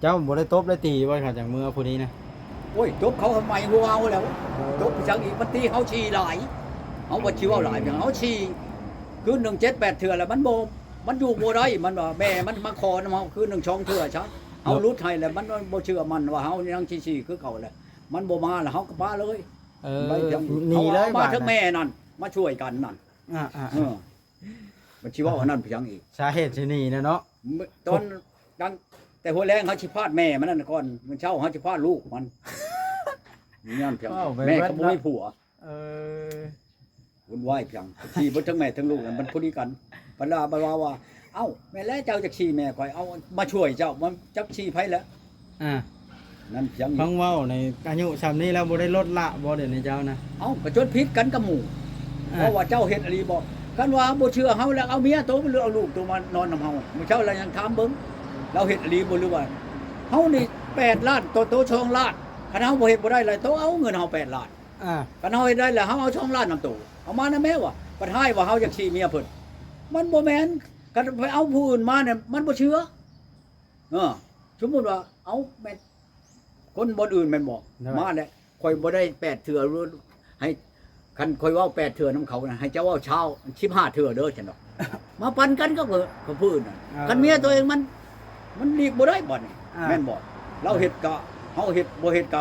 ເຈົ້າບໍ່ໄດ້ຕົບໄດ້ຕີບໍ່ ຂ້າຈັ່ງເມືອຜູ້ນີ້ນະ? ໂອ້ຍ ຕົບເຂົາໃໝ່ຫົວເຮົາແລ້ວ. ເອີ ຕົບໄປຈັ່ງອີກ ມັນຕີເຮົາຂີ້ຫຼາຍ. ເຮົາບໍ່ຊິເວົ້າຫຼາຍຫຍັງ ເຮົາຂີ້ ຄືນໜຶ່ງເຈັດແປດເທື່ອແລ້ວ ມັນບໍ່ ມັນຢູ່ບໍ່ໄດ້. ມັນວ່າແມ່ມັນມາຂໍນຳເຮົາຄືນໜຶ່ງສອງເທື່ອຊະ ເຮົາຫຼຸດໃຫ້ແລ້ວ ມັນບໍ່ເຊື່ອໝັ້ນວ່າເຮົາຍັງຊິຂີ້ຄືເກົ່າແຫຼະ. ມັນບໍ່ມາແລ້ວ ເຮົາກໍປະເລີຍ. ເອີ ໄປຈັ່ງ ໜີເລີຍ ເອົາມາ ບາດ ເຖິງແມ່ນັ້ນ ມາຊ່ວຍກັນນັ້ນ. ອ່າໆໆ ເອີ ມັນຊິເວົ້າອັນນັ້ນໄປຫຍັງອີກ? ສາເຫດຊິໜີນະເນາະ. ຕອນ ຕັ້ງແຕ່ຫົວແລງເຮົາຊິພາດແມ່ມັນນັ້ນກ່ອນ ມື້ເຊົ້າເຮົາຊິພາດລູກມັນ. ຍ້ອນພຽງ ເວົ້າໄປ ແມ່ກໍບໍ່ມີຜົວ. ເອີ ວຸ່ນວາຍພຽງ ທີ່ເບິດທັງແມ່ທັງລູກນັ້ນ ມັນພໍດີກັນ. ບັດລາ ບັດວ່າວ່າ ເອົ້າ ແມ່ນແລ້ວ ເຈົ້າຈັກຊີ້ແມ່ຂ້ອຍ ເອົາມາຊ່ວຍເຈົ້າ ມັນຈັກຊີ້ໃຜລະ. ອ່າ ນັ້ນພຽງ ຟັງເວົ້າໃນອາຍຸຊ່ຳນີ້ແລ້ວ ບໍ່ໄດ້ລົດລະບໍ່ດຽວນີ້ເຈົ້ານະ? ເອົ້າ ກໍຈົນຜິດກັນກັບໝູ່. ອ່າ ເພາະວ່າເຈົ້າເຮັດອີ່ຫຼີບໍ່? ຄັນວ່າບໍ່ເຊື່ອເຮົາແລ້ວ ເອົາເມຍໂຕ ຫຼື ເອົາລູກໂຕມານອນນຳເຮົາ. ມື້ເຊົ້າລາວຍັງຖາມເບິ່ງ ລາວເຮັດອີ່ຫຼີບໍ່ ຫຼືວ່າເຮົານີ້ແປດລ້ານ ໂຕ ໂຕສອງລ້ານ. ຄັນເຮົາບໍ່ເຮັດບໍ່ໄດ້ລະ ໂຕເອົາເງິນເຮົາແປດລ້ານ. ອ່າ ຄັນເຮົາເຮັດໄດ້ແລ້ວ ເຮົາເອົາສອງລ້ານນຳໂຕ ເອົາມານຳແມ່ວະ. ບັດຮ້າຍວ່າເຮົາຢາກຊີ້ເມຍເພິ່ນ ມັນບໍ່ແມ່ນ. ຄັນໄປເອົາຜູ້ອື່ນມານີ້ ມັນບໍ່ເຊື່ອ. ເອີ ສົມມຸດວ່າ ເອົາ ແມ່ນຄົນບ່ອນອື່ນແມ່ນບໍ່? ໂດຍ ມາແລ້ວ ຂ້ອຍບໍ່ໄດ້ແປດເທື່ອ ໃຫ້ ຄັນຂ້ອຍເວົ້າແປດເທື່ອນຳເຂົານະ ໃຫ້ເຈົ້າເວົ້າຊາວ ສິບຫ້າເທື່ອເດີ ຊັ້ນດອກ. ມາປັນກັນກັບ ກັບຜູ້ອື່ນນະ. ເອີ ຄັນເມຍໂຕເອງມັນ ມັນຫຼີກບໍ່ໄດ້ບັດນີ້ ອ່າ ແມ່ນບໍ່? ລາວເຮັດກະເຮົາເຮັດ ບໍ່ເຮັດກະ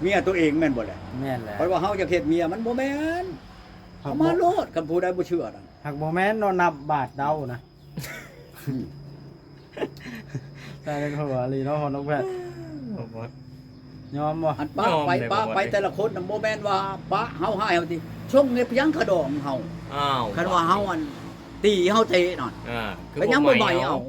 ເມຍໂຕເອງແມ່ນບໍ່ແຫຼະ? ແມ່ນແຫຼະ. ຂ້ອຍວ່າເຮົາຢາກເຮັດເມຍ ມັນບໍ່ແມ່ນ. ເອົາມາໂລດ ຄັນຜູ້ໃດບໍ່ເຊື່ອນະ. ຫາກບໍ່ແມ່ນເນາະ ນັບບາດເດົານະ. ອືມ ໃສ່ເປັນຫົວອີ່ຫຼີເນາະ ພໍ່ນ້ອງແພດ. ຍອມບໍ່? ອັນປະ ຍອມ ໄປ ເລີຍ ປະ ບໍ່ ໄປ ໄປແຕ່ລະຄົນນະ ບໍ່ແມ່ນວ່າປະເຮົາຮ້າຍເຮົາຕິ ຊົງໃຫ້ພຽງຂະດອງເຮົາ. ອ້າວ ຄັນວ່າເຮົາອັນ ຕີເຮົາເຕະນັ້ນ ອ່າ ຄື ເປັນຫຍັງບໍ່ໃໝເອົາ?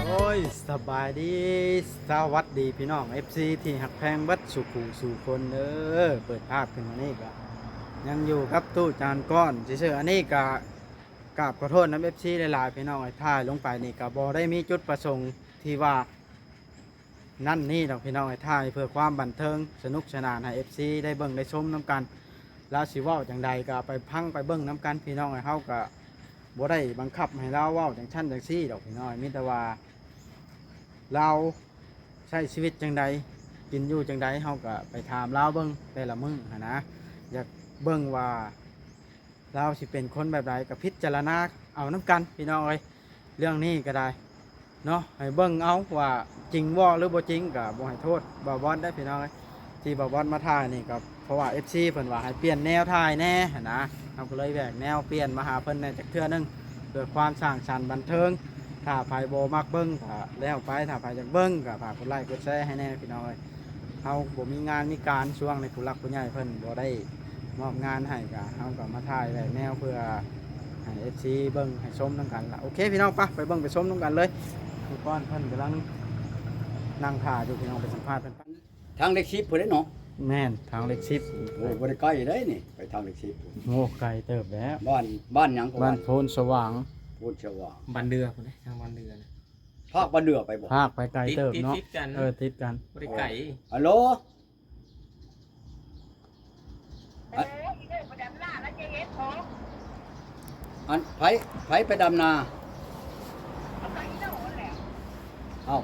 ໂອ້ຍ ສະບາຍດີ ສະຫວັດດີພີ່ນ້ອງ ເອັຟຊີ ທີ່ຮັກແພງເບິດສູ່ຜູ້ສູ່ຄົນເດີ. ເປີດພາບຂຶ້ນມານີ້ກະຍັງຢູ່ກັບຕູ້ຈານກ້ອນຊື່ໆ. ອັນນີ້ກະ ກາບຂໍໂທດນຳ ເອັຟຊີ ຫຼາຍໆ ພີ່ນ້ອງເອີຍ ຖ່າຍລົງໄປນີ້ກໍບໍ່ໄດ້ມີຈຸດປະສົງທີ່ວ່ານັ້ນນີ້ດອກ ພີ່ນ້ອງເອີຍ ຖ່າຍເພື່ອຄວາມບັນເທີງສະໜຸກສະໜານໃຫ້ ເອັຟຊີ ໄດ້ເບິ່ງໄດ້ຊົມນຳກັນ. ລາວຊິເວົ້າຈັ່ງໃດກໍໄປຟັງໄປເບິ່ງນຳກັນ ພີ່ນ້ອງເອີຍ. ເຮົາກໍບໍ່ໄດ້ບັງຄັບໃຫ້ລາວເວົ້າຈັ່ງຊັ້ນຈັ່ງຊີ້ດອກ ພີ່ນ້ອງເອີຍ ມີແຕ່ວ່າລາວໃຊ້ຊີວິດຈັ່ງໃດ ກິນຢູ່ຈັ່ງໃດ ເຮົາກໍໄປຖາມລາວເບິ່ງແຕ່ລະມື້ຫັ້ນນະ. ຢາກເບິ່ງວ່າ ລາວຊິເປັນຄົນແບບໃດກໍພິຈາລະນາເອົານຳກັນ ພີ່ນ້ອງເອີຍ. ເລື່ອງນີ້ກໍໄດ້ເນາະ ໃຫ້ເບິ່ງເອົາວ່າຈິງບໍ່ ຫຼືບໍ່ຈິງ ກໍບໍ່ໃຫ້ໂທດບ່າວບອນໄດ້ ພີ່ນ້ອງເອີຍ. ທີ່ບ່າວບອນມາຖ່າຍນີ້ກໍເພາະວ່າ ເອັຟຊີ ເພິ່ນວ່າໃຫ້ປ່ຽນແນວຖ່າຍແດ່ຫັ້ນນະ ເຮົາກໍເລີຍແຫວກແນວປ່ຽນມາຫາເພິ່ນແດ່ຈັກເທື່ອໜຶ່ງ ເພື່ອຄວາມສ້າງສັນບັນເທີງ. ຖ້າໃຜບໍ່ມັກເບິ່ງກໍແລ້ວໄປ ຖ້າໃຜຢາກເບິ່ງກໍຝາກກົດໄລ້ກົດແຊໃຫ້ແດ່ ພີ່ນ້ອງເອີຍ. ເຮົາບໍ່ມີງານມີການ ຊ່ວງນີ້ຜູ້ຫຼັກຜູ້ໃຫຍ່ເພິ່ນບໍ່ໄດ້ມອບງານໃຫ້ ກະເຮົາກໍມາຖ່າຍແບບແນວເພື່ອໃຫ້ ເອັຟຊີ ເບິ່ງໃຫ້ຊົມນຳກັນລະ. ໂອເຄ ພີ່ນ້ອງ ປະ ໄປເບິ່ງໄປຊົມນຳກັນເລີຍ. ຄືກ່ອນເພິ່ນກຳລັງນັ່ງຖ້າຢູ່ ພີ່ນ້ອງ ໄປສຳພາດເພິ່ນ. ທາງເລກສິບພຸ້ນເດ້ເນາະ? ແມ່ນ ທາງເລກສິບ. ໂອ້ ບໍ່ໄດ້ໄກເດ້ນີ້ ໄປທາງເລກສິບ. ໂອ້ ໄກເຕີບແລ້ວ. ບ້ານ ບ້ານຫຍັງກໍ ບ້ານ ບ້ານໂພນສະຫວ່າງ. ໂພນສະຫວ່າງ ບ້ານເດືອພຸ້ນເດ້ ທາງບ້ານເດືອນະ. ພາກບ້ານເດືອໄປບໍ່? ພາກໄປໄກເຕີບເນາະ. ຕິດ ຕິດ ຕິດກັນ. ເອີ ຕິດກັນ. ບໍ່ໄດ້ໄກ. ອາໂລ ອັນ ເອີ ອີໂນ່ໄປດຳນາແລ້ວຈະເຮັດຂອງ. ອັນ ໃຜ ໃຜໄປດຳນາ? ເອົາໄປອີໂນ່ຫັ້ນແຫຼະ. ເອົ້າ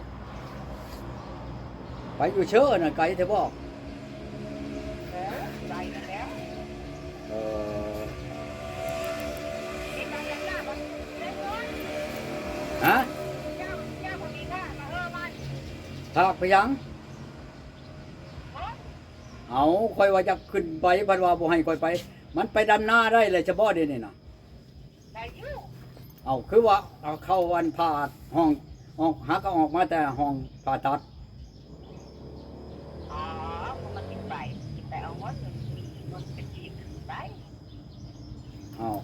ໄປຢູ່ເຊີນະ ໄກແທ້ບໍ່? ເອີ ໄກແລ້ວ. ເອີ ຮະ? ພາກໄປຫຍັງ? ເອົ້າ ຂ້ອຍວ່າຢາກຂຶ້ນໄປ ເພິ່ນວ່າບໍ່ໃຫ້ຂ້ອຍໄປ. ມັນໄປດຳນາໄດ້ແລ້ວຊະບໍ່ດຽວນີ້ນະ? ໄດ້ຢູ່. ເອົ້າ ຄືວ່າ ເອົາ ເຂົ້າອັນຜ່າຫ້ອງ ອອກ ຫາກໍອອກມາແຕ່ຫ້ອງຜ່າຕັດ. ອໍ ມັນຊິໄປ ຊິໄປເອົາເງິນ ເງິນເປັນຈີບໄປ. ເອົ້າ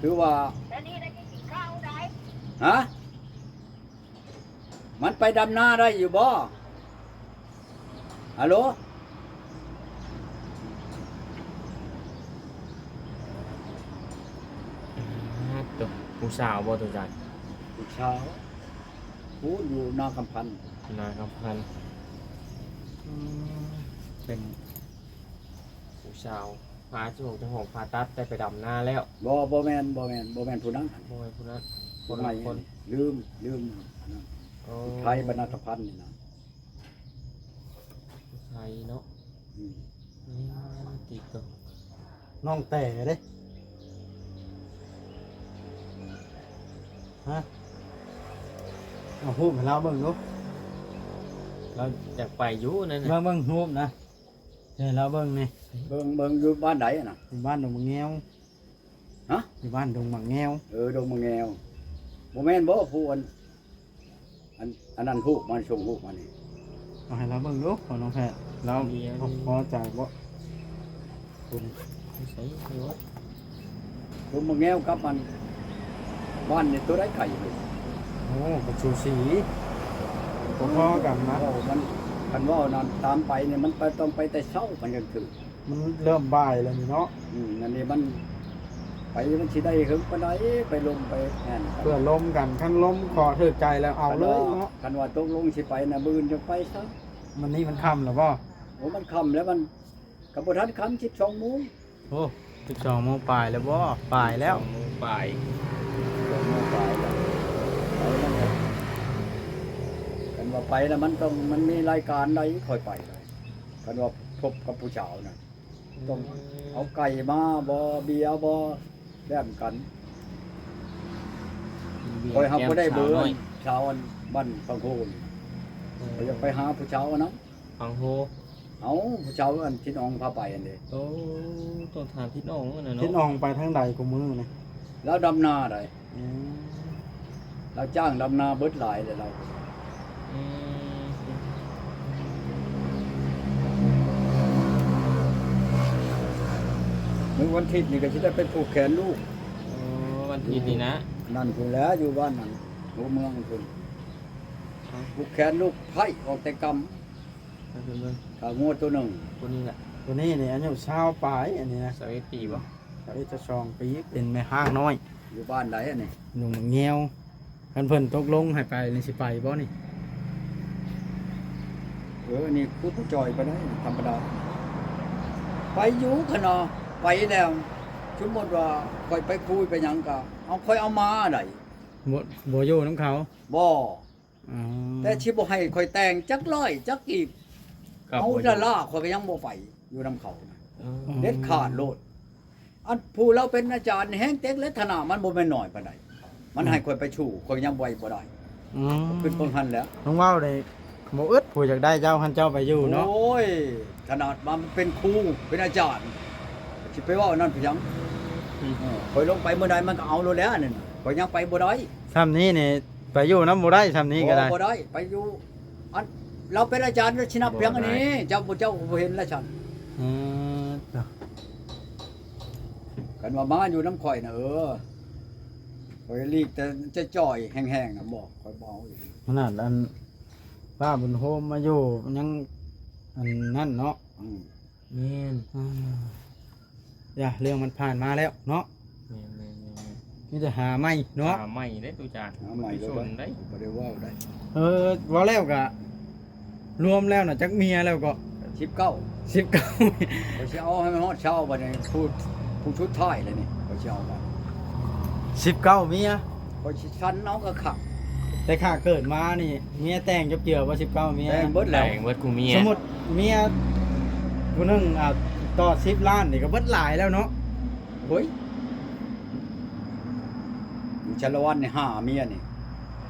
ຄືວ່າ ດຽວນີ້ໄດ້ກິນເຂົ້າໄດ໋. ຮະ? ມັນໄປດຳນາໄດ້ຢູ່ບໍ່? ຮາໂຫຼ? ອືມ ໂຕ ຜູ້ສາວບໍ່ ໂຕຈານ? ຜູ້ສາວ ຜູ້ຢູ່ນາຄຳພັນ ນາຄຳພັນ ອືມ ເປັນຜູ້ສາວ ພາເຈົ້າຂອງ ເຈົ້າຂອງຜ່າຕັດ ໄດ້ໄປດຳນາແລ້ວ. ບໍ່ ບໍ່ແມ່ນ ບໍ່ແມ່ນ ບໍ່ແມ່ນຜູ້ນັ້ນ ບໍ່ແມ່ນຜູ້ນັ້ນ ຄົນລະຄົນ ຜູ້ໃໝ່ນີ້ ລືມ ລືມ ອໍ ໄທບ້ານນາຄຳພັນນີ້ນະ. ໄທເນາະ ອືມ ອືມ ຕິດຕໍ່ ນ້ອງແຕ່ເດ້ ຮະ ເອົາຮູບໃຫ້ລາວເບິ່ງດູ ລາວຢາກໄປຢູ່ນັ້ນນະ ເບິ່ງ ເບິ່ງຮູບນະ ໃຫ້ລາວເບິ່ງນີ້ ເບິ່ງ ເບິ່ງຢູ່ບ້ານໃດນະ? ຢູ່ບ້ານດົງໝາກແງວ ຮະ? ຢູ່ບ້ານດົງໝາກແງວ ເອີ ດົງໝາກແງວ ບໍ່ແມ່ນບໍ່ ຜູ້ອັນ ອັນ ອັນນັ້ນຮູບມາ ສົ່ງຮູບມານີ້ ເອົາໃຫ້ລາວເບິ່ງດູ ຂອງນ້ອງແພດ ລາວພໍໃຈບໍ່? ຜູ້ນີ້ ໃສຢູ່ ດົງໝາກແງວກັບອັນ ບ້ານນີ້ໂຕໃດໄກເດ? ໂອ້ ກໍສູສີ ພໍໆກັນນະ ເວົ້າມັນ ຄັນເວົ້ານັ້ນຕາມໄປນີ້ ມັນໄປ ຕ້ອງໄປແຕ່ເຊົ້າ ມັນຈັ່ງຖືກ. ມັນເລີ່ມບ່າຍແລ້ວນີ້ເນາະ ອືມ ອັນນີ້ມັນ ໄປມັນຊິໄດ້ເຖິງປານໃດ ໄປລົມໄປແມ່ນ ເພື່ອລົມກັນ ຄັນລົມຂໍຖືກໃຈແລ້ວເອົາເລີຍເນາະ ຄັນວ່າ ຄັນວ່າຕົກລົງຊິໄປນະ ມື້ອື່ນຈັ່ງໄປຊະ ມື້ນີ້ມັນຄ່ຳແລ້ວບໍ່? ໂອ້ ມັນຄ່ຳແລ້ວ ມັນກໍບໍ່ທັນຄ່ຳ ສິບສອງໂມງ ໂອ້ ສິບສອງໂມງປາຍແລ້ວບໍ່? ປາຍແລ້ວ ສິບສອງໂມງປາຍ ສິບສອງໂມງປາຍແລ້ວ ໄປແລ້ວ ຄັນວ່າໄປແລ້ວມັນຕ້ອງ ມັນມີລາຍການໃດ ຄ່ອຍໄປໄດ້ ຄັນວ່າພົບກັບຜູ້ສາວນະ ຕ້ອງເອົາໄກ່ມາບໍ່ ເບຍບໍ່ ແລ້ວກັນ ຂ້ອຍຫາບໍ່ໄດ້ເບີ ສາວນ້ອຍ ສາວອັນບ້ານຝັ່ງໂຮນີ້ ຂ້ອຍຢາກໄປຫາຜູ້ສາວນຳຝັ່ງໂຮ ເອົາ ຜູ້ສາວອັນທິດອອງພາໄປຫັ້ນເດ້ ໂອ້ ຕ້ອງຖາມທິດອອງຫັ້ນນະເນາະ ທິດອອງໄປທາງໃດຄູ່ມື້ນີ້? ລາວດຳນາໃດ ອືມ ລາວຈ້າງດຳນາເບິດຫຼາຍແລ້ວລາວ ອືມ ມື້ວັນທິດນີ້ກໍຊິໄດ້ໄປຜູກແຂນລູກ ໂອ້ ວັນທິດນີ້ນະ ນັ້ນພຸ້ນແຫຼະ ຢູ່ບ້ານນັ້ນ ຫົວເມືອງພຸ້ນ ຜູກແຂນລູກໃພ້ອອກແຕ່ກຳ ໄປເບິ່ງ ຂ້າງົວໂຕໜຶ່ງ ຜູ້ນີ້ແຫຼະ ຜູ້ນີ້ນີ້ອາຍຸຊາວປາຍ ອັນນີ້ນະ ຊາວເອັດປີບໍ່? ຊາວເອັດ ຊາວສອງປີ ເປັນແມ່ຮ້າງນ້ອຍ ຢູ່ບ້ານໃດອັນນີ້? ດົງໝາກແງວ ຄັນເພິ່ນຕົກລົງໃຫ້ໄປນີ້ ຊິໄປບໍ່ນີ້? ເອີ ອັນນີ້ຄືຜູ້ຈ່ອຍໄປໄດ້ ທຳມະດາ ໄປຢູ່ ຄັນວ່າໄປແລ້ວ ສົມມຸດວ່າຂ້ອຍໄປຄຸຍໄປຫຍັງກະ ເອົາ ຂ້ອຍເອົາມາໄດ້ ບໍ່ ບໍ່ຢູ່ນຳເຂົາ ບໍ່ ອໍ ແຕ່ຊິບໍ່ໃຫ້ຂ້ອຍແຕ່ງຈັກຮ້ອຍຈັກກີບ ເອົາລ້າໆ ຂ້ອຍກໍຍັງບໍ່ໄປຢູ່ນຳເຂົານະ ອໍ ເດັດຂາດໂລດ ອັນຜູ້ລາວເປັນອາຈານແຮງເຕັກແລະ ຖານະມັນບໍ່ແມ່ນໜ້ອຍປານໃດ ມັນໃຫ້ຂ້ອຍໄປສູ້ ຂ້ອຍຍັງໄປບໍ່ໄດ້ ອໍ ຂຶ້ນເບິ່ງຫັ້ນແຫຼະ ນ້ອງເວົ້າໄດ້ບໍ່ອຶດ ຜູ້ຢາກໄດ້ເຈົ້າ ຄັນເຈົ້າໄປຢູ່ເນາະ ໂອ້ຍ ຂະໜາດວ່າມັນເປັນຄູ ເປັນອາຈານ ຊິໄປເວົ້າອັນນັ້ນເປັນຫຍັງ? ອືມ ເອີ ຂ້ອຍລົງໄປມື້ໃດມັນກໍເອົາໂລດແລ້ວ ອັນນັ້ນຂ້ອຍຍັງໄປບໍ່ໄດ້ ຊ່ຳນີ້ນີ້ ໄປຢູ່ນຳບໍ່ໄດ້ ຊ່ຳນີ້ກໍໄດ້ ບໍ່ ບໍ່ໄດ້ ໄປຢູ່ ອັນ ລາວເປັນອາຈານ ລາວຊິນັບພຽງອັນນີ້ ບໍ່ໄດ້ ເຈົ້າ ເຈົ້າບໍ່ເຫັນລະຊັ້ນ ອືມ ຄັນວ່າມາຢູ່ນຳຂ້ອຍນະ ເອີ ຂ້ອຍຫຼີກແຕ່ຈ່ອຍໆ ແຫ້ງໆ ນະ ບໍ່ ຂ້ອຍບໍ່ເອົາອີກ ຂະໜາດອັນ ປ້າບຸນໂຮມມາຢູ່ ຍັງ ອັນນັ້ນເນາະ ອືມ ແມ່ນ ອ່າ ຢ່າ ເລື່ອງມັນຜ່ານມາແລ້ວເນາະ ແມ່ນໆໆໆ ມີແຕ່ຫາໃໝ່ເນາະ ຫາໃໝ່ເດ້ຕູ້ຈານ ຫາໃໝ່ ບໍ່ໄດ້ສົນໄດ້ ບໍ່ໄດ້ເວົ້າໄດ້ ເອີ ເວົ້າແລ້ວກະ ລວມແລ້ວນະ ຈັກເມຍແລ້ວກໍ ສິບເກົ້າ ສິບເກົ້າ ຂ້ອຍຊິເອົາໃຫ້ມັນຮອດຊາວບັດນີ້ ຜູ້ ຜູ້ສຸດທ້າຍແລ້ວນີ້ ຂ້ອຍຊິເອົາມາ ສິບເກົ້າເມຍ ຂ້ອຍຊິສັນເອົາຄັກໆ ແຕ່ຂ້າເກີດມານີ້ ເມຍແຕ່ງຈັກເທື່ອບໍ່ ສິບເກົ້າເມຍ ແຕ່ງເບິດແລ້ວ ແຕ່ງເບິດຄູ່ເມຍ ສົມມຸດເມຍຜູ້ໜຶ່ງ ອ່າ ຕໍ່ສິບລ້ານນີ້ກໍເບິດຫຼາຍແລ້ວເນາະ ໂອ້ຍ ຢູ່ຊາລະວັນນີ້ຫ້າເມຍນີ້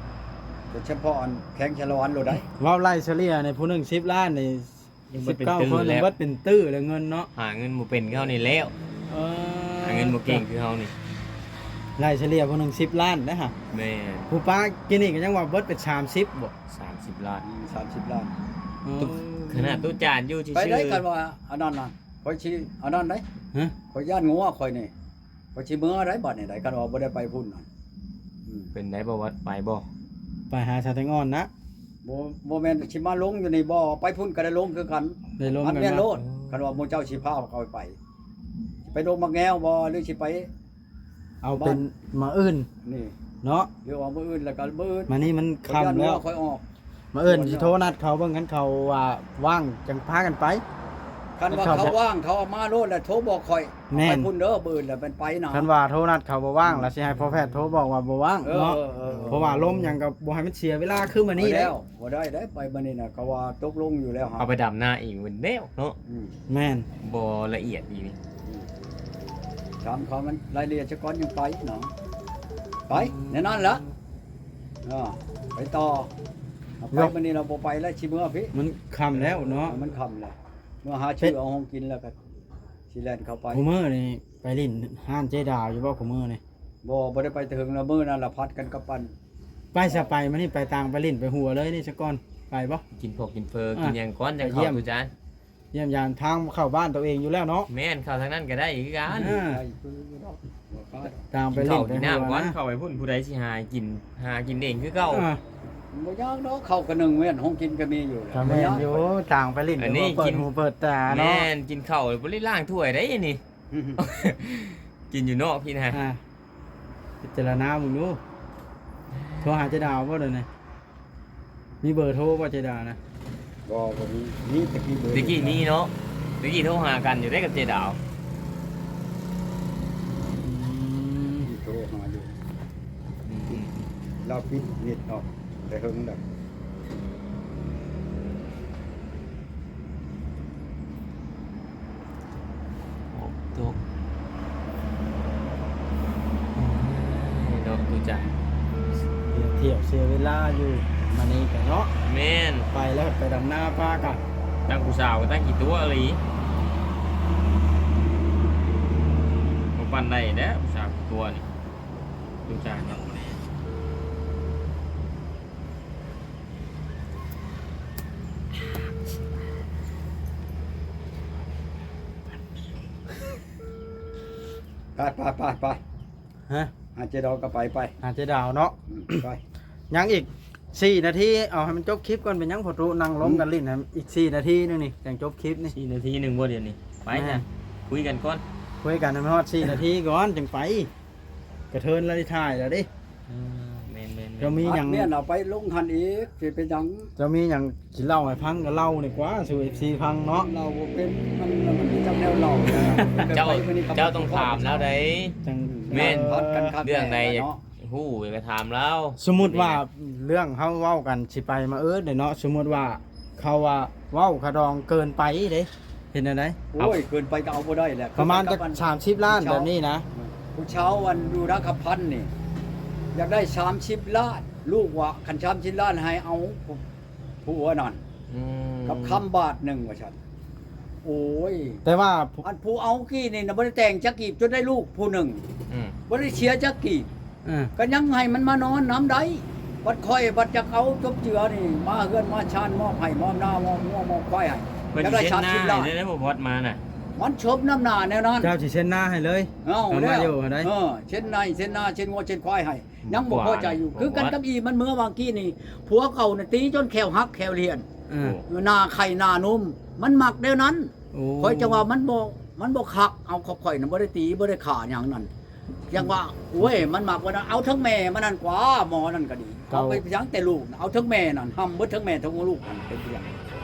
ໂດຍສະເພາະອັນແຂວງຊາລະວັນໂລດໃດ ເວົ້າໄລ່ສະເລ່ຍນີ້ ຜູ້ໜຶ່ງສິບລ້ານນີ້ ຍັງບໍ່ເປັນຕື້ແລ້ວ ເບິດເປັນຕື້ແລ້ວເງິນເນາະ ຫາເງິນບໍ່ເປັນຄືເຮົານີ້ແລ້ວ ເອີ ຫາເງິນບໍ່ເກັ່ງຄືເຮົານີ້ ໄລ່ສະເລ່ຍຜູ້ໜຶ່ງສິບລ້ານເດ້ຫະ ແມ່ນ ຜູ້ປ້າກິນນີ້ກໍຍັງວ່າເບິດເປັນສາມສິບບໍ່ ສາມສິບລ້ານ ອືມ ສາມສິບລ້ານ ເອີ ຂະໜາດຕູ້ຈານຢູ່ຊື່ໆ ໄປໄດ້ ຄັນວ່າອັນນັ້ນນະ ຂ້ອຍຊິອັນນັ້ນໄດ໋ ຮະ ຂ້ອຍຢ້ານງົວຂ້ອຍນີ້ ຂ້ອຍຊິເມືອໄດ໋ ບາດນີ້ໄດ໋ ຄັນວ່າບໍ່ໄດ້ໄປພຸ້ນນະ ອືມ ເປັນໄດ໋ ບໍ່ວັດໄປບໍ່ ໄປຫາສາວແຕງອ່ອນນະ ບໍ່ ບໍ່ແມ່ນຊິມາລົງຢູ່ນີ້ບໍ່ ໄປພຸ້ນກໍໄດ້ລົງຄືກັນ ໄດ້ລົງ ມັນແມ່ນໂລດ ອືມ ຄັນວ່າໝູ່ເຈົ້າຊິພາຂ້ອຍໄປ ຊິໄປດົງໝາກແງວບໍ່ ຫຼືຊິໄປ ເອົາເປັນມື້ອື່ນ ນີ້ ເນາະ ຫຼືວ່າມື້ອື່ນແລ້ວກໍມື້ອື່ນ ມານີ້ມັນຄ່ຳແລ້ວ ຂ້ອຍອອກ ມາເອີ້ນຊິໂທນັດເຂົາເບິ່ງ ຄັນເຂົາວ່າວ່າງຈັ່ງພາກັນໄປ ຄັນວ່າເຂົາວ່າງ ເຂົາເອົາມາໂລດ ແລ້ວໂທບອກຂ້ອຍ ແມ່ນ ໄປພຸ້ນເດີ ມື້ອື່ນແລ້ວແມ່ນໄປນະ ຄັນວ່າໂທນັດເຂົາບໍ່ວ່າງ ແລ້ວຊິໃຫ້ພໍ່ແພດໂທບອກວ່າບໍ່ວ່າງເນາະ ເອີ ເອີ ເອີ ເພາະວ່າລົມຫຍັງກໍບໍ່ໃຫ້ມັນເສຍເວລາຄືມື້ນີ້ເດ້ ບໍ່ໄດ້ເດ້ ໄປມື້ນີ້ນະ ເຂົາວ່າຕົກລົງຢູ່ແລ້ວ ເອົາໄປດຳນາອີກແລ້ວເນາະ ອືມ ແມ່ນ ບໍ່ລະອຽດອີກນີ້ ອືມ ຖາມເຂົາມັນລາຍລະອຽດຊະກ່ອນ ຍັງໄປເນາະ ໄປ ອືມ ແນວນັ້ນລະ ເອີ ໄປຕໍ່ ເອົາໄປ ເນາະ ມື້ນີ້ລາວບໍ່ໄປແລ້ວ ຊິເມືອພີ້ ມັນຄ່ຳແລ້ວເນາະ ເອີ ມັນຄ່ຳແລ້ວ ເມືອຫາຊື້ເອົາຂອງກິນແລ້ວກໍຊິແລ່ນເຂົ້າໄປ ຄູ່ມື້ນີ້ໄປຫຼິ້ນຮ້ານເຈດາວຢູ່ບໍ່ ຄູ່ມື້ນີ້? ບໍ່ ບໍ່ໄດ້ໄປແຕ່ເຖິງລະ ມື້ນັ້ນລະພັດກັນກັບອັນ ໄປຊະ ໄປມື້ນີ້ໄປຕ່າງ ໄປຫຼິ້ນໄປຫົວເລີຍນີ້ຊະກ່ອນ ໄປບໍ່? ກິນພວກກິນເຟີ ອ່າ ກິນຫຍັງກ່ອນ ຈັ່ງເຂົ້າ ໄປຢ້ຽມ ຕູ້ຈານ ຢ້ຽມຢາມ ທາງເຂົ້າບ້ານໂຕເອງຢູ່ແລ້ວເນາະ ແມ່ນ ເຂົ້າທາງນັ້ນກໍໄດ້ຄືກັນ ເອີ ໄປຢູ່ດອກ ຕ່າງໄປຫຼິ້ນໄປຫົວ ກິນເຂົ້າກິນນ້ຳກ່ອນ ເຂົ້າໄປພຸ້ນ ຜູ້ໃດຊິຫາກິນ ຫາກິນເອງຄືເກົ່າ ອ່າ ບໍ່ຍາກດອກ ເຂົ້າກະໜຶ່ງແມ່ນ ຂອງກິນກໍມີຢູ່ ກໍແມ່ນຢູ່ ບໍ່ຍາກ ຕ່າງໄປຫຼິ້ນ ອັນນີ້ ກໍເປີດຫູເປີດຕາເນາະ ແມ່ນ ກິນເຂົ້າບໍ່ໄດ້ລ້າງຖ້ວຍໄດ໋ນີ້ ກິນຢູ່ນອກພີ້ນະ ອ່າ ພິຈາລະນາເບິ່ງດູ ໂທຫາເຈດາວບໍ່ດຽວນີ້? ມີເບີໂທບໍ່ເຈດາວນະ? ບໍ່ ບໍ່ມີ ມີແຕ່ກີ້ເບີ ແຕ່ກີ້ມີເນາະ ແຕ່ກີ້ໂທຫາກັນຢູ່ເດ້ກັບເຈດາວ ອືມ ໂທຫາຢູ່ ອືມ ລາວປິດເນັດອອກແຕ່ເຫິງແລ້ວ. ຝົນຕົກ ເນາະ ຕູ້ຈານ ທ່ຽວເສຍເວລາຢູ່ມານີ້ກະເນາະ ແມ່ນ ໄປແລ້ວໄປດຳນາປາກະ ຕັ້ງຜູ້ສາວກໍຕັ້ງຂີ້ຕົວະອີ່ຫຼີ ບໍ່ປານໃດແດ່ຜູ້ສາວຂີ້ຕົວະນີ້ ຕູ້ຈານເນາະ. ໄປ ໄປ ໄປ ໄປ ຮະ ຫາເຈດາວກໍໄປ ໄປ ຫາເຈດາວເນາະ ອືມ ໄປ ຍັງອີກສີ່ນາທີ ເອົາໃຫ້ມັນຈົບຄລິບກ່ອນ ເປັນຫຍັງພໍ່ຕູ້ ນັ່ງລົມກັນຫຼິ້ນ ອືມ ຫັ້ນ ອີກສີ່ນາທີໜຶ່ງນີ້ ຈັ່ງຈົບຄລິບນີ້ ສີ່ນາທີໜຶ່ງບໍ່ ດຽວນີ້ ໄປ ແມ່ນ ຈ້ະ ຄຸຍກັນກ່ອນ ຄຸຍກັນໃຫ້ມັນຮອດສີ່ນາທີກ່ອນ ຈຶ່ງໄປ ກະເທີນລະໄດ້ຖ່າຍແລ້ວເດ້ ເອີ ແມ່ນໆໆ ເຈົ້າມີຫຍັງ ເມຍເອົາໄປລົງຫັ້ນອີກ ຊິເປັນຫຍັງ ເຈົ້າມີຫຍັງຊິເລົ່າໃຫ້ຟັງກໍເລົ່າດີກວ່າສູ່ເອັຟຊີຟັງເນາະ ເລົ່າບໍ່ເປັນ ມັນ ມັນຈັກແນວເລົ່າ ເຈົ້າ ເຈົ້າຕ້ອງຖາມລາວໃດ໋ ຈັ່ງ ແມ່ນ ພັດກັນຄັກ ເລື່ອງໃດຢາກຮູ້ກໍຖາມລາວ ສົມມຸດວ່າ ເລື່ອງເຮົາເວົ້າກັນຊິໄປມາເອີ້ນເດເນາະ ສົມມຸດວ່າເຂົາວ່າເວົ້າຂະດອງເກີນໄປເດ້ ເຮັດແນວໃດ? ໂອ້ຍ ເກີນໄປກໍເອົາບໍ່ໄດ້ແຫຼະ ປະມານຈັກສາມສິບລ້ານແບບນີ້ນະ ຜູ້ຊາວອັນຢູ່ນາຄຳພັນນີ້ ຢາກໄດ້ສາມສິບລ້ານ ລູກວ່າຄັນສາມສິບລ້ານໃຫ້ເອົາ ຜູ້ ຜູ້ອັນນັ້ນ ອືມ ກັບຄຳບາດໜຶ່ງວ່າຊັ້ນ ໂອ້ຍ ແຕ່ວ່າ ອັນຜູ້ເອົາກີ້ນີ້ນະ ບໍ່ໄດ້ແຕ່ງຈັກກີບ ຈົນໄດ້ລູກຜູ້ໜຶ່ງ ອືມ ບໍ່ໄດ້ເສຍຈັກກີບ ເອີ ກໍຍັງໃຫ້ມັນມານອນນຳໄດ້ ບັດຂ້ອຍບັດຢາກເອົາຈົບເຈືອນີ້ ມາເຮືອນມາຊານ ມອບໄຮ່ມອບນາ ມອບງົວມອບຄວາຍໃຫ້ ເພິ່ນຊິເຊັນນາໃຫ້ເດ້ ບໍ່ບອດມານະ ມັນສົມນ້ຳໜ້າແນວນັ້ນ ເຈົ້າຊິເຊັນນາໃຫ້ເລີຍ ເອົາ ເອົາມາຢູ່ຫັ້ນໃດ ເອີ ເຊັນນາ ເຊັນນາ ເຊັນງົວ ເຊັນຄວາຍໃຫ້ ຍັງບໍ່ພໍໃຈຢູ່ ຄືກັນກັບອີ່ມັນເມືອຫວ່າງກີ້ນີ້ ຜົວເກົ່ານະຕີຈົນແຂ້ວຫັກແຂ້ວລຽນ ເອີ ໜ້າໄຂ່ໜ້ານົມ ມັນມັກແນວນັ້ນ ໂອ້ ຂ້ອຍຈັ່ງວ່າມັນບໍ່ ມັນບໍ່ຄັກ ເອົາຂອງຂ້ອຍນະ ບໍ່ໄດ້ຕີ ບໍ່ໄດ້ຂ້າຫຍັງນັ້ນ ຈັ່ງວ່າ ໂອ້ຍ ມັນມັກວ່ານັ້ນ ເອົາເຖິງແມ່ມັນນັ້ນກວ່າ ໝໍນັ້ນກໍດີ ເອົາໄປຫຍັງແຕ່ລູກນະ ເອົາເຖິງແມ່ນັ້ນ ຫ້ຳເບິດເຖິງແມ່ເຖິງລູກຫັ້ນ ເປັນຫຍັງ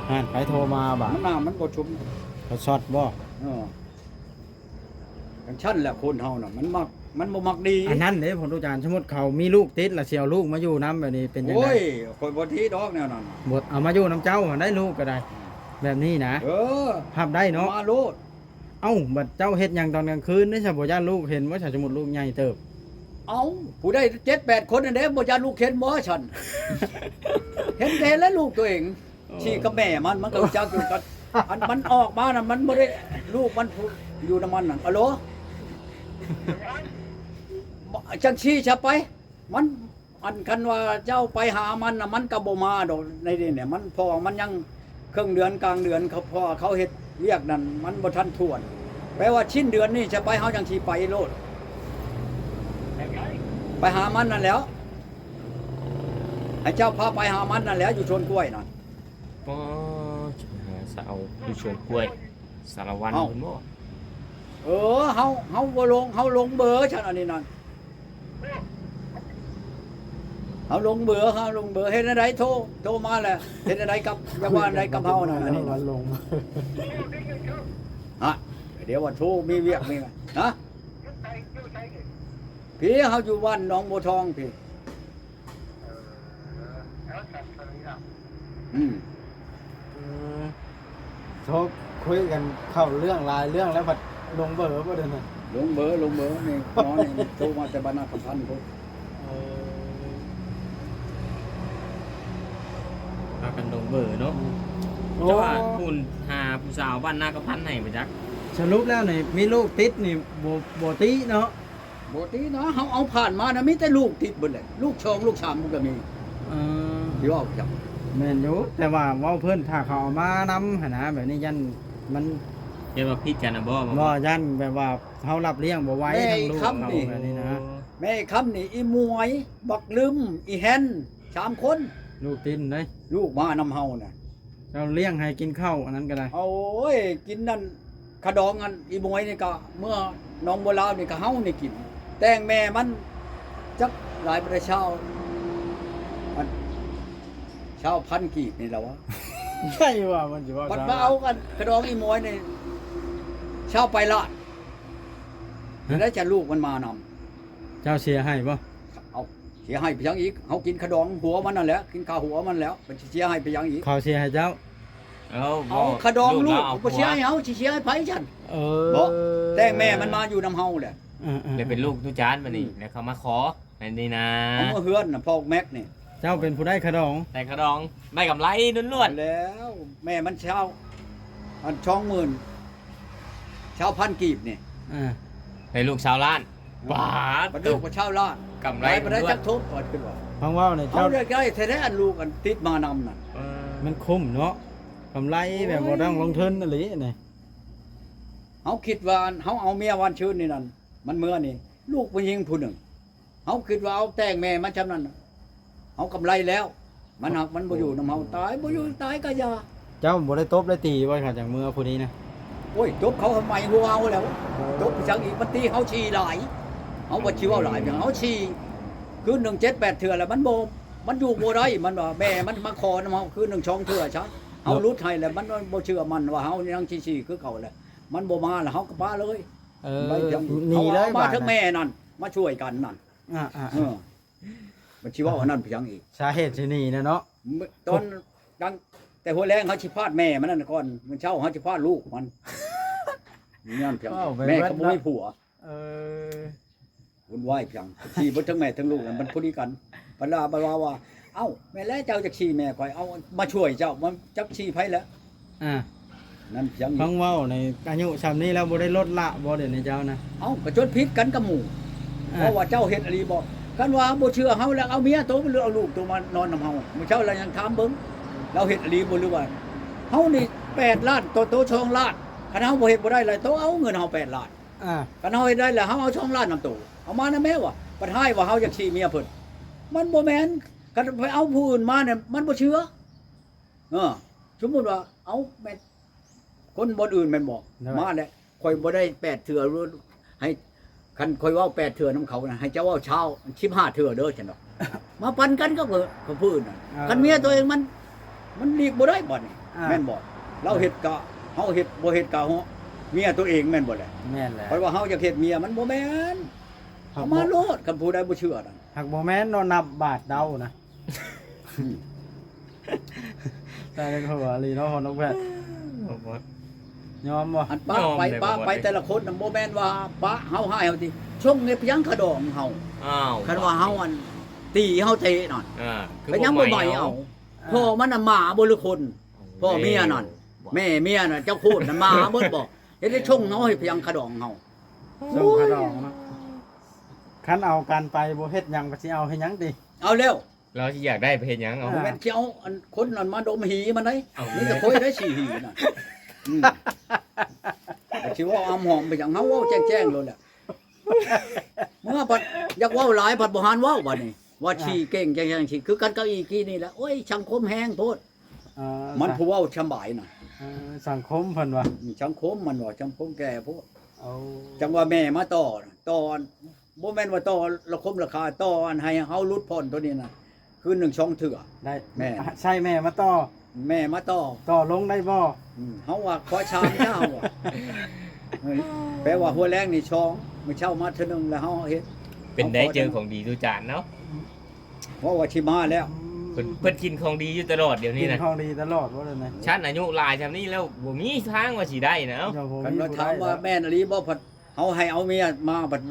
ຫັ້ນ ໃຜໂທມາບາດ ມັນໜ້າມັນບໍ່ຊຸມ ເຂົາຊັອດບໍ່ ເອີ ຈັ່ງຊັ້ນແຫຼະ ຄົນເຮົານະ ມັນມັກ ມັນບໍ່ມັກດີ ອັນນັ້ນເດ້ ພໍ່ຕູ້ຈານ ສົມມຸດເຂົາມີລູກຕິດ ລະຊິເອົາລູກມາຢູ່ນຳ ແບບນີ້ເປັນຈັ່ງໃດ? ໂອ້ຍ ຂ້ອຍບໍ່ຕິດດອກແນວນັ້ນ ບໍ່ ເອົາມາຢູ່ນຳເຈົ້າຫັ້ນໄດ໋ ລູກກໍໄດ້ ແບບນີ້ນະ ເອີ ຮັບໄດ້ເນາະ ມາໂລດ ເອົ້າ ບັດເຈົ້າເຮັດຫຍັງຕອນກາງຄືນເດ້ ຊະ ບໍ່ຢ້ານລູກເຫັນບໍ່ ຊະ ສົມມຸດລູກໃຫຍ່ເຕີບ ເອົ້າ ຜູ້ໃດເຈັດແປດຄົນນັ້ນເດ້ ບໍ່ຢ້ານລູກເຫັນບໍ່ຊັ້ນ ເຫັນກໍເຫັນແລ້ວ ລູກຕົວເອງ ຂີ້ກັບແມ່ມັນ ມັນກໍຮູ້ຈັກຢູ່ກັນ ອັນມັນອອກມານະ ມັນບໍ່ໄດ້ ລູກມັນຜູ້ຢູ່ນຳມັນນັ້ນ ອາໂຫຼ ຈັ່ງຊີ້ຊະໄປ ມັນ ອັນຄັນວ່າເຈົ້າໄປຫາມັນນະ ມັນກໍບໍ່ມາດອກໃນນີ້ນະ ມັນ ເພາະວ່າມັນຍັງເຄິ່ງເດືອນກາງເດືອນ ເຂົາ ເພາະວ່າເຂົາເຮັດວຽກນັ້ນ ມັນບໍ່ທັນຖ້ວນ ແປວ່າສິ້ນເດືອນນີ້ຊະໄປ ເຮົາຈັ່ງຊິໄປໂລດ ໄປຫາມັນນັ້ນແຫຼ້ວ ໃຫ້ເຈົ້າພາໄປຫາມັນນັ້ນແຫຼ້ວ ຢູ່ສວນກ້ວຍນັ້ນ ປາດ ຈະໄປຫາສາວຢູ່ສວນກ້ວຍ ສາລະວັນ ເອົ້າ ເພິ່ນບໍ່? ເອີ ເຮົາ ເຮົາບໍ່ລົງ ເຮົາລົງເບີຊັ້ນ ອັນນີ້ນັ້ນ ເຮົາລົງເບີ ເຮົາລົງເບີ ເຮັດແນວໃດໂທ ໂທມາແລ້ວ ເຮັດແນວໃດກັບ ຢາກວ່າແນວໃດກັບເຮົານັ້ນ ອັນນີ້ນະ ລະວັງລົງ ຮະ ດຽວວ່າໂທມີວຽກມີຫຍັງ ຮະ ຢູ່ໃສ ຢູ່ໃສນີ້ ພີ້ ເຮົາຢູ່ບ້ານໜອງບົວທອງພີ້ ເອີ ແລ້ວສັນເພິ່ນນີ້ລະ ອືມ ເອີ ໂທຄຸຍກັນເຂົ້າເລື່ອງຫຼາຍເລື່ອງແລ້ວ ພັດລົງເບີບໍ່ເດີນະ ລົງເບີ ລົງເບີ ນີ້ ໝໍນີ້ໂທມາແຕ່ບ້ານນາຄຳພັນພຸ້ນ ເອີ ພາກັນລົງເບີເນາະ ອືມ ເຈົ້າວ່າ ໂອ້ ຜູ້ຫາຜູ້ສາວບ້ານນາຄຳພັນໃຫ້ບໍ່ຈັກ ສະຫຼຸບແລ້ວນີ້ ມີລູກຕິດນີ້ ບໍ່ ບໍ່ຕິເນາະ ບໍ່ຕິເນາະ ເຮົາເອົາຜ່ານມານະ ມີແຕ່ລູກຕິດເບິດແຫຼະ ລູກສອງລູກສາມມັນກໍມີ ເອີ ຊິເວົ້າຫຍັງ ແມ່ນຢູ່ ແຕ່ວ່າເວົ້າເພິ່ນ ຖ້າເຂົາເອົາມານຳຫັ້ນນະ ແບບນີ້ຢ້ານມັນ ຢ້ານວ່າຜິດກັນນະບໍ່ ບໍ່ ຢ້ານແບບວ່າເຮົາຮັບລ້ຽງບໍ່ໄຫວ ແມ່ ທາງລູກເຂົາ ແບບນີ້ນະ ແມ່ຄຳນີ້ ອີ່ໝວຍ ບັກລຶມ ອີ່ແຮນ ສາມຄົນ ລູກຕິດເດ້ ລູກມານຳເຮົານະ ເຈົ້າລ້ຽງໃຫ້ກິນເຂົ້າ ອັນນັ້ນກໍໄດ້ ໂອ້ຍ ກິນນັ້ນ ຂະດອງອັນອີ່ໝວຍນີ້ກະເມືອໜອງບົວລາວນີ້ກະເຮົານີ້ກິນ ແຕ່ງແມ່ມັນຈັກຫຼາຍປານໃດ ຊາວ ອັນ ຊາວພັນກີບນີ້ລະວະ ໃຊ່ວ່າມັນຊິເວົ້າ ບັດມາເອົາກັນຂະດອງອີ່ໝວຍນີ້ ຊາວປາຍລ້ານ ຮະ ແລ້ວຈະລູກມັນມານຳ ເຈົ້າເສຍໃຫ້ບໍ່? ເອົາ ເສຍໃຫ້ໄປຫຍັງອີກ? ເຮົາກິນຂະດອງຫົວມັນນັ້ນແຫຼະ ກິນຂາຫົວມັນແລ້ວ ມັນຊິເສຍໃຫ້ໄປຫຍັງອີກ? ເຂົາເສຍໃຫ້ເຈົ້າ? ເອົາ ເອົາ ບໍ່ ຂະດອງລູກ ລູກລາວເອົາ ບໍ່ເສຍໃຫ້ເຮົາ ຊິເສຍໃຫ້ໃຜຊັ້ນ? ເອີ ບໍ່ ແຕ່ງແມ່ມັນມາຢູ່ນຳເຮົາແຫຼະ ເອີໆໆ ແລ້ວເປັນລູກຕຸຈານບາດນີ້ ອືມ ແລ້ວເຂົາມາຂໍ ອັນນີ້ນະ ເອົາມາເຮືອນນະ ພໍ່ແມັກນີ້ ເຈົ້າເປັນຜູ້ໄດ້ຂະດອງ ໄດ້ຂະດອງ ໄດ້ກຳໄລລ້ວນໆ ແລ້ວແມ່ມັນຊາວ ອັນ ສອງໝື່ນ ຊາວພັນກີບນີ້ ອ່າ ໄດ້ລູກຊາວລ້ານ ບາດ ບັດລູກກໍຊາວລ້ານ ກຳໄລລ້ວນໆ ໄດ້ບໍ່ໄດ້ຈັກທົບ ຂ້ອຍຄິດວ່າ ຟັງເວົ້ານີ້ ເຈົ້າ ເຮົາຢາກໄດ້ແທ້ໆ ອັນລູກອັນຕິດມານຳນັ້ນ ເອີ ມັນຄຸ້ມເນາະ ກຳໄລແບບ ໂອ້ຍ ບໍ່ຕ້ອງລົງທຶນອີ່ຫຼີນີ້ ເຮົາຄິດວ່າ ອັນ ເຮົາເອົາເມຍວານຊືນນີ້ນັ້ນ ມັນເມືອນີ້ ລູກຜູ້ຍິງຜູ້ໜຶ່ງ ເຮົາຄິດວ່າເອົາແຕ່ງແມ່ມັນຊ່ຳນັ້ນ ເຮົາກຳໄລແລ້ວ ມັນຫາກມັນບໍ່ຢູ່ນຳເຮົາ ຕາຍ ບໍ່ຢູ່ຕາຍກະຢ່າ. ເຈົ້າບໍ່ໄດ້ຕົບໄດ້ຕີບໍ່ ຄັນຈັ່ງເມືອຜູ້ນີ້ນະ? ໂອ້ຍ ຕົບເຂົາໃໝ່ຫົວເຮົາແລ້ວ ຕົບໄປຈັ່ງອີກ ມັນຕີເຮົາສີ່ຫຼາຍ ເຮົາບໍ່ຊິເວົ້າຫຼາຍຫຍັງ ເຮົາສີ່ ຄືນໜຶ່ງເຈັດແປດເທື່ອແລ້ວ ມັນບໍ່ ມັນຢູ່ບໍ່ໄດ້ ມັນວ່າ ແມ່ມັນມາຂໍນຳເຮົາຄືນໜຶ່ງສອງເທື່ອຊະ ເຮົາຫຼຸດໃຫ້ແລ້ວ ມັນບໍ່ເຊື່ອໝັ້ນວ່າເຮົາຍັງຊິສີ່ຄືເກົ່າແຫຼະ ມັນບໍ່ມາແລ້ວ ເຮົາກໍປະເລີຍ. ເອີ ໄດ້ພຽງ ໜີເລີຍ ເອົາມາ ບາດ ເຖິງແມ່ນັ້ນ ມາຊ່ວຍກັນນັ້ນ ອ່າໆໆ ເອີ ມັນຊິເວົ້າອັນນັ້ນພຽງອີກ ສາເຫດຊິໜີນະເນາະ ຕອນ ຕັ້ງແຕ່ຫົວແລງເຮົາຊິພາດແມ່ມັນນັ້ນກ່ອນ ມື້ເຊົ້າເຮົາຊິພາດລູກມັນ ຍ້ອນພຽງ ເວົ້າໄປ ແມ່ກໍບໍ່ມີຜົວ ເອີ ວຸ່ນວາຍພຽງ ທີ່ເບິດທັງແມ່ທັງລູກນັ້ນ ມັນພໍດີກັນ ບັດລາ ບັດວ່າວ່າ ເອົ້າ ແມ່ນແລ້ວ ເຈົ້າຈັກຊີ້ແມ່ຂ້ອຍ ເອົາມາຊ່ວຍເຈົ້າ ມັນຈັກຊີ້ໃຜແລ້ວ ອ່າ ນັ້ນພຽງ ຟັງເວົ້າໃນອາຍຸຊ່ຳນີ້ແລ້ວ ບໍ່ໄດ້ລົດລະບໍ່ ດຽວນີ້ເຈົ້ານະ? ເອົ້າ ກໍຈົນຜິດກັນກັບໝູ່ ອ່າ ເພາະວ່າເຈົ້າເຮັດອີ່ຫຼີບໍ່? ຄັນວ່າບໍ່ເຊື່ອເຮົາແລ້ວ ເອົາເມຍໂຕ ຫຼື ເອົາລູກໂຕມານອນນຳເຮົາ ມື້ເຊົ້າລາວຍັງຖາມເບິ່ງ ລາວເຮັດອີ່ຫຼີບໍ່ ຫຼືວ່າ ເຮົານີ້ແປດລ້ານ ໂຕ ໂຕສອງລ້ານ ຄັນເຮົາບໍ່ເຮັດບໍ່ໄດ້ລະ ໂຕເອົາເງິນເຮົາແປດລ້ານ ອ່າ ຄັນເຮົາເຮັດໄດ້ແລ້ວ ເຮົາເອົາສອງລ້ານນຳໂຕ ເອົາມານຳແມ່ວະ ບັດຮ້າຍວ່າເຮົາຢາກຊີ້ເມຍເພິ່ນ ມັນບໍ່ແມ່ນ ຄັນໄປເອົາຜູ້ອື່ນມານີ້ ມັນບໍ່ເຊື່ອ ເອີ ສົມມຸດວ່າ ເອົາ ແມ່ນຄົນບ່ອນອື່ນແມ່ນບໍ່? ໂດຍ ມາແລ້ວ ຂ້ອຍບໍ່ໄດ້ແປດເທື່ອ ໃຫ້ ຄັນຂ້ອຍເວົ້າແປດເທື່ອນຳເຂົານະ ໃຫ້ເຈົ້າເວົ້າຊາວ ສິບຫ້າເທື່ອເດີ ຊັ້ນດອກ ມາປັນກັນກັບ ກັບຜູ້ອື່ນນະ ເອີ ຄັນເມຍໂຕເອງມັນ ມັນຫຼີກບໍ່ໄດ້ບາດນີ້ ອ່າ ແມ່ນບໍ່? ລາວເຮັດກະເຮົາເຮັດ ບໍ່ເຮັດກະເມຍໂຕເອງແມ່ນບໍ່ແຫຼະ? ແມ່ນແຫຼະ ຂ້ອຍວ່າເຮົາຢາກເຮັດເມຍ ມັນບໍ່ແມ່ນ ເອົາມາໂລດ ຄັນຜູ້ໃດບໍ່ເຊື່ອນະ ຫາກບໍ່ແມ່ນເນາະ ນັບບາດເດົານະ ອືມ ຕາຍແລ້ວກໍວ່າອີ່ຫຼີເນາະ ນ້ອງແພດ ຍອມບໍ່? ອັນປະ ຍອມ ໄປ ແລ້ວ ປະ ບໍ່ ໄປ ແຕ່ລະຄົນນະ ບໍ່ແມ່ນວ່າປະເຮົາຮ້າຍເຮົາຕິ ຊົງໃຫ້ພຽງຂະດອງເຮົາ ອ້າວ ຄັນວ່າເຮົາ ອັນ ຕີເຮົາເຕະນັ້ນ ອ່າ ກໍຍັງບໍ່ໃໝເອົາ ພໍ່ມັນນະໝາບໍ່ ຫຼື ຄົນ ພໍ່ເມຍນັ້ນ ແມ່ເມຍນະ ເຈົ້າໂຄດນະ ໝາເບິດບໍ່ ເຮັດໄດ້ຊົງເຮົາໃຫ້ພຽງຂະດອງເຮົາ ຊົງຂະດອງເນາະ ໂອ້ຍ ຄັນເອົາກັນໄປບໍ່ເຮັດຫຍັງ ກໍຊິເອົາເຮັດຫຍັງຕິ ເອົາແລ້ວ ລາວຊິຢາກໄດ້ໄປເຮັດຫຍັງ ເອົາ ບໍ່ແມ່ນຊິເອົາອັນຄົນນັ້ນມາດົມຫີມັນໄດ໋ ເອົາ ມີແຕ່ຂ້ອຍໄດ້ສີຫີນັ້ນ ອືມ ຊິເວົ້າອຳຫອມໄປຫຍັງ ເຮົາເວົ້າແຈ້ງໆໂລດແຫຼະ ເມື່ອບັດຢາກເວົ້າຫຼາຍ ບັດບໍ່ຫານເວົ້າບັດນີ້ ວ່າ ອ່າ ຂີ້ເກັ່ງຈັ່ງຊີ້ ຄືກັນກັບອີກີນີ້ແຫຼະ ໂອ້ຍ ສັງຄົມແຮງໂພດ ອ່າ ມັນຜູ້ເວົ້າສະບາຍນະ ເອີ ສັງຄົມເພິ່ນວ່າ ອືມ ສັງຄົມມັນວ່າ ສັງຄົມແກ່ໂພດ ເອົາ ຈັ່ງວ່າແມ່ມາຕໍ່ ຕໍ່ ບໍ່ແມ່ນວ່າຕໍ່ລະຄົມລາຄາ ຕໍ່ອັນໃຫ້ເຮົາຫຼຸດຜ່ອນໂຕນີ້ນະ ຄືນໜຶ່ງສອງເທື່ອ. ໄດ້ ແມ່ນ ໃຊ້ແມ່ມາຕໍ່ ແມ່ມາຕໍ່ ຕໍ່ລົງໄດ້ບໍ່? ອືມ ເຮົາວ່າຂໍຊາມຍາວວ່າ ເອີຍ ແປວ່າຫົວແລງນີ້ສອງ ມື້ເຊົ້າມາເທື່ອໜຶ່ງ ແລ້ວເຮົາເຮັດ. ເປັນໄດ ເຮົາຂໍ ເຈີຂອງດີຕູຈານເນາະ? ເພາະວ່າຊິມາແລ້ວ ອືມ ເພິ່ນ ເພິ່ນກິນຂອງດີຢູ່ຕະຫຼອດດຽວນີ້ນະ ກິນຂອງດີຕະຫຼອດບໍ່ເລີຍນະ. ຊັ້ນອາຍຸຫຼາຍຊ່ຳນີ້ແລ້ວ ບໍ່ມີທາງວ່າຊິໄດ້ນະ. ຄັນວ່າຖາມວ່າແມ່ນອີ່ຫຼີບໍ່ ພັດເຮົາໃຫ້ເອົາເມຍມາ ບັດ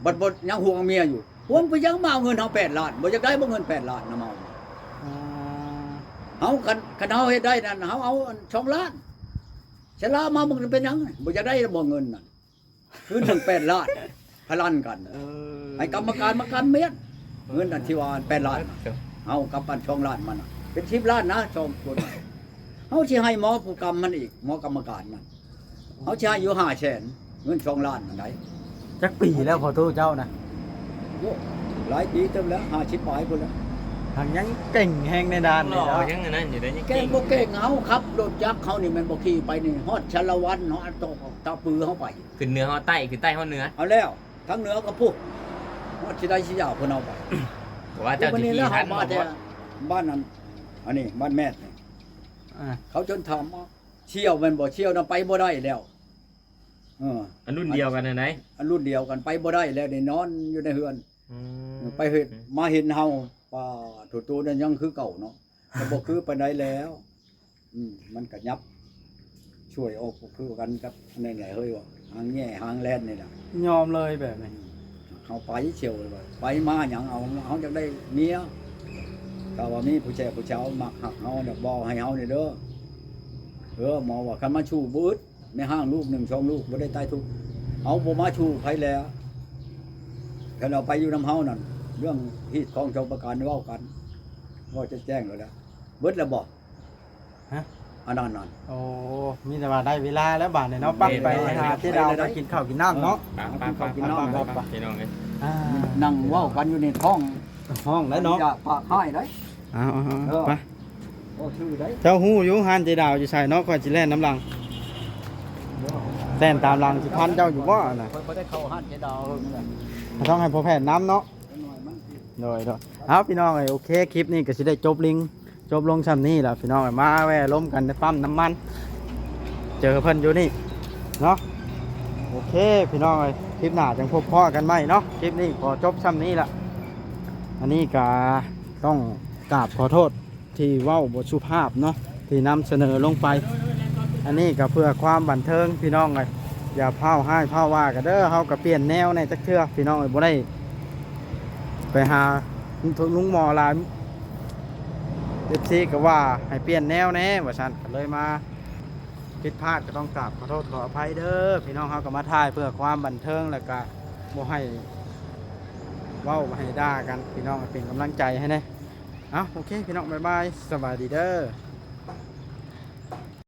ບັດບໍ່ ຍັງຫ່ວງເມຍຢູ່ ຫ່ວງໄປຫຍັງ ມາເອົາເງິນເຮົາແປດລ້ານ ບໍ່ຢາກໄດ້ບໍ່ເງິນແປດລ້ານນຳເຮົາ. ອືມ ເຮົາ ຄັນ ຄັນເຮົາເຮັດໄດ້ນັ້ນ ເຮົາເອົາອັນສອງລ້ານ ສະລາມາເບິ່ງເປັນຫຍັງ ບໍ່ຢາກໄດ້ບໍ່ເງິນນັ້ນ ຄືນໜຶ່ງແປດລ້ານ ພະລັນກັນ ເອີ ໃຫ້ກຳມະການມາກຳມຽນ ເງິນອັນທີ່ວ່າແປດລ້ານ ເອີ ເຮົາກັບອັນສອງລ້ານມັນນະ ເປັນສິບລ້ານນະ ສອງຄົນ ເຮົາຊິໃຫ້ໝໍຜູ້ກຳມັນອີກ ໝໍກຳມະການນັ້ນ ເຮົາຊິໃຫ້ຢູ່ຫ້າແສນ ເງິນສອງລ້ານຫັ້ນໃດ໋. ຈັກປີແລ້ວພໍ່ຕູ້ເຈົ້ານະ? ໂອ້ ຫຼາຍປີເຕີບແລ້ວ ຫ້າສິບປາຍພຸ້ນແລ້ວ ຫາກຍັງເກັ່ງແຮງໃນດ້ານນີ້ເນາະ. ຍັງອັນນັ້ນຢູ່ເດ້ ຍັງເກັ່ງ ເກັ່ງບໍ່ເກັ່ງ ເຮົາຂັບລົດຈັກເຮົານີ້ແມ່ນບໍ່ຂີ່ໄປນີ້ ຮອດສາລະວັນ ຮອດຕອກຕະປືເຮົາໄປ ຂຶ້ນເໜືອຮອດໃຕ້ ຂຶ້ນໃຕ້ຮອດເໜືອ ເອົາແລ້ວ ທາງເໜືອກໍພຸ້ນ ຮອດຊິໄດ້ຊິຍາວເພິ່ນເອົາໄປ. ເພາະວ່າເຈົ້າຊິຂີ່ທັນບໍ່? ບ້ານນັ້ນ ອັນນີ້ບ້ານແມດນີ້ ອ່າ ເຂົາຈົນຖາມວ່າ ສ່ຽວແມ່ນບໍ່? ສ່ຽວນະໄປບໍ່ໄດ້ແລ້ວ. ເອີ ອັນລຸ້ນດຽວກັນຫັ້ນໃດ໋? ອັນລຸ້ນດຽວກັນໄປບໍ່ໄດ້ແລ້ວ ໄດ້ນອນຢູ່ໃນເຮືອນ. ອືມ ໄປເຮັດ ອືມ ມາເຫັນເຮົາ ປາໂທໆ ນັ້ນຍັງຄືເກົ່າເນາະ ກໍບໍ່ຄືປານໃດແລ້ວ. ອືມ ມັນກະຫຍັບ ຊ່ວຍອອກ ຄືກັນກັບອັນນັ້ນແຫຼະເຮີ້ຍ ຫາງແຍ່ຫາງແລ່ນນີ້ລະ ຍອມເລີຍແບບນີ້. ອືມ ເຮົາໄປສ່ຽວ ໄປມາຫຍັງ ເອົາ ເຮົາຢາກໄດ້ເມຍ ຖ້າວ່າມີຜູ້ແຊຜູ້ຊາວມັກຮັກເຮົາ ດອກບໍ່ໃຫ້ເຮົານີ້ເດີ ເອີ ໝໍວ່າຄັນມາຊູ້ບໍ່ອຶດ ແມ່ຮ້າງລູກໜຶ່ງສອງລູກ ບໍ່ໄດ້ຕາຍທຸກ ເຮົາບໍ່ມາຊູ້ໃຜແລ້ວ ຄັນເອົາໄປຢູ່ນຳເຮົານັ້ນ ເລື່ອງຮີດຄອງສອງປະການ ເວົ້າກັນ ເວົ້າແຈ້ງໆ ໂລດແຫຼະ. ເບິດແລ້ວບໍ່? ຮະ? ອັນນັ້ນນັ້ນ ໂອ້ ມີແຕ່ວ່າໄດ້ເວລາແລ້ວບາດນີ້ເນາະ ປັກໄປຫາເຈດາວໄປກິນເຂົ້າກິນນ້ຳເນາະ. ເອີ ໄປ ໄປ ໄປ ໄປ ໄປ ພີ່ນ້ອງເອີຍ ອ່າ ນັ່ງເວົ້າກັນຢູ່ໃນຫ້ອງ ຫ້ອງໄດ້ເນາະ ຢ່າປາກຮ້າຍໄດ້. ເອົາ ເອົາ ເອົາ ເອີ ໄປ ໂອ້ ຖືໄດ້. ເຈົ້າຮູ້ຢູ່ຮ້ານເຈດາວຢູ່ໃສເນາະ ຂ້ອຍຊິແລ່ນນຳຫຼັງ ແລ່ນຕາມຫຼັງ ຊິທັນເຈົ້າຢູ່ບໍ່ນະ? ຂ້ອຍບໍ່ໄດ້ເຂົ້າຮ້ານເຈດາວເລີຍ ຕ້ອງໃຫ້ພໍ່ແພດນຳເນາະ. ໂດຍ ໂດຍ ເອົາ ພີ່ນ້ອງເອີຍ ໂອເຄ ຄລິບນີ້ກໍຊິໄດ້ຈົບລິງ ຈົບລົງຊ່ຳນີ້ລະ ພີ່ນ້ອງເອີຍ ມາແວ່ລົມກັນໃນປ້ຳນ້ຳມັນ ເຈີເພິ່ນຢູ່ນີ້ເນາະ. ໂອເຄ ພີ່ນ້ອງເອີຍ ຄລິບໜ້າຈັ່ງພົບພໍ້ກັນໃໝ່ເນາະ ຄລິບນີ້ຂໍຈົບຊ່ຳນີ້ລະ. ອັນນີ້ກໍຕ້ອງກາບຂໍໂທດ ທີ່ເວົ້າບໍ່ສຸພາບເນາະ ທີ່ນຳສະເໜີລົງໄປ. ອັນນີ້ກໍເພື່ອຄວາມບັນເທີງພີ່ນ້ອງເອີຍ ຢ່າພ້າວຮ້າຍພ້າວວ່າກັນເດີ. ເຮົາກໍປ່ຽນແນວແດ່ຈັກເທື່ອພີ່ນ້ອງເອີຍ ບໍ່ໄດ້ໄປຫາລຸງໝໍຫຼາຍ ເອັຟຊີກໍວ່າໃຫ້ປ່ຽນແນວແດ່ວ່າຊັ້ນ ກໍເລີຍມາຜິດພາດ ກໍຕ້ອງກາບຂໍໂທດຂໍອະໄພເດີພີ່ນ້ອງ. ເຮົາກໍມາຖ່າຍເພື່ອຄວາມບັນເທີງ ແລ້ວກໍບໍ່ໃຫ້ເວົ້າໃຫ້ດ່າກັນພີ່ນ້ອງ ເປັນກຳລັງໃຈໃຫ້ແດ່. ເອົາ ໂອເຄ ພີ່ນ້ອງ ບາຍບາຍ ສະບາຍດີເດີ.